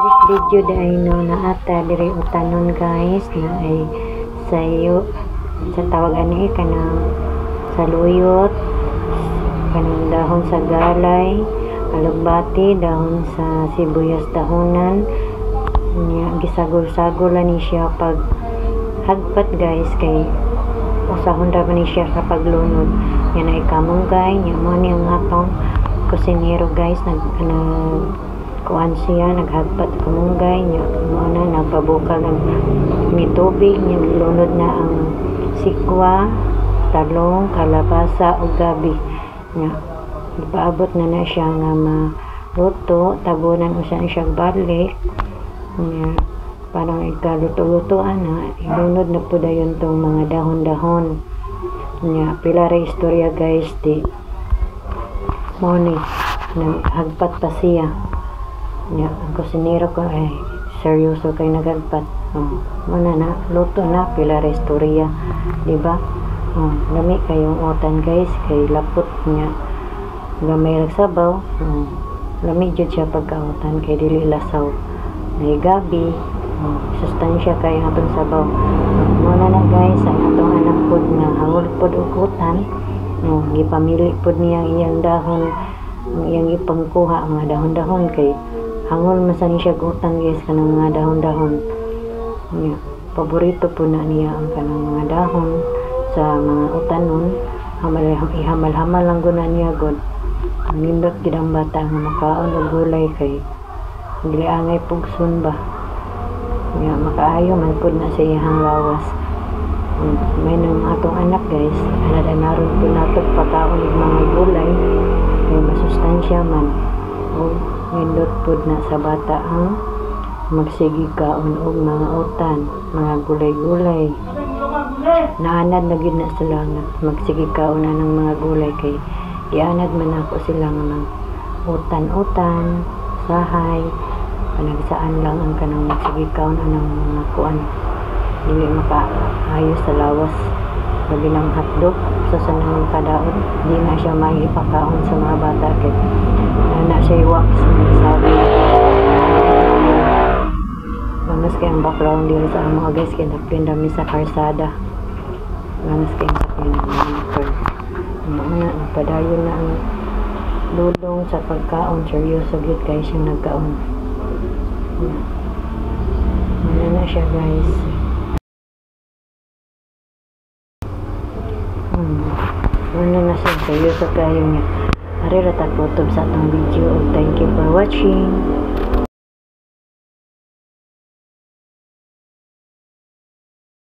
This video dahil no naata diri utanon, guys, na ay sayo sa tawag ani kanang saluyot, kanang dahon sa galay, alugbati, dahon sa sibuyas dahonan niya. Gisagol-sagol ni siya pag hagpat, guys, kay usahon ra ni siya sa paglunod niya. Na kamunggay niya mo ni ang atong kusinero, guys, nag kuan siya, naghagpat kamunggay niya. Mo na nagpabukal ng ni tubig niya, gilunod na ang sikwa, talong, kalabasa ug gabi niya. Ipaabot na na siya nga maluto, tabunan usa ni siya balik niya. Parang ikaluto-luto ana, ilunod na po dayon tong mga dahon-dahon niya. Pila ra istorya, guys, di mo ni naghagpat pa siya niya. Ang kusinero ko ay seryoso kay naghagpat. Oh, mo na na luto na. Pila ra istorya, di ba? Oh, lami kayong utan, guys, kay lapot niya, gamay ra sabaw. Oh, lami jud siya pagkautan kay dili lasaw may gabi. Oh, sustansya kay ang atong sabaw. Oh, mo na na, guys, ang atong anak pod nga hangol pod og utan. Oh, gipamili pod niya ang iyang dahon, ang iyang ipangkuha ang mga dahon-dahon kay hangol man sa ni siya utan, guys, kanang mga dahon-dahon niya. Paborito po na niya ang kanang mga dahon sa mga utanon. Hamal, ihamal-hamal lang guna niya god. Nindot gid ang bata nga makaon og gulay kay dili angay pugson ba niya, makaayo man pud na sa iyang lawas. May nang atong anak, guys, anad-anaron po nato pakaon og mga gulay kay masustansya man og nindot pud na sa bata ang magsige kaon og mga utan, mga gulay-gulay. Naanad na gid na sila nga magsige kaon na ng mga gulay kay gianad man ako sila nga mag utan-utan sahay. Panagsaan lang ang kanang magsige kaon anang mga kuan, dili makaayo sa lawas, labi ng hotdog sa sanang makadaot. Di na siya maipakaon sa mga bata kay na siya wax na sabi. Bangas kay ang background dito sa mga, guys, kay daplin dami sa karsada. Bangas kay ang sakyan ng mga motor. Mga nagpadayon na ang lulong sa pagkaon. Seryoso gyud, guys, yung nagkaon. Ano na siya, guys. Ano na siya, seryoso kayo niya. Ari ra ta kutob sa atong video. Thank you for watching.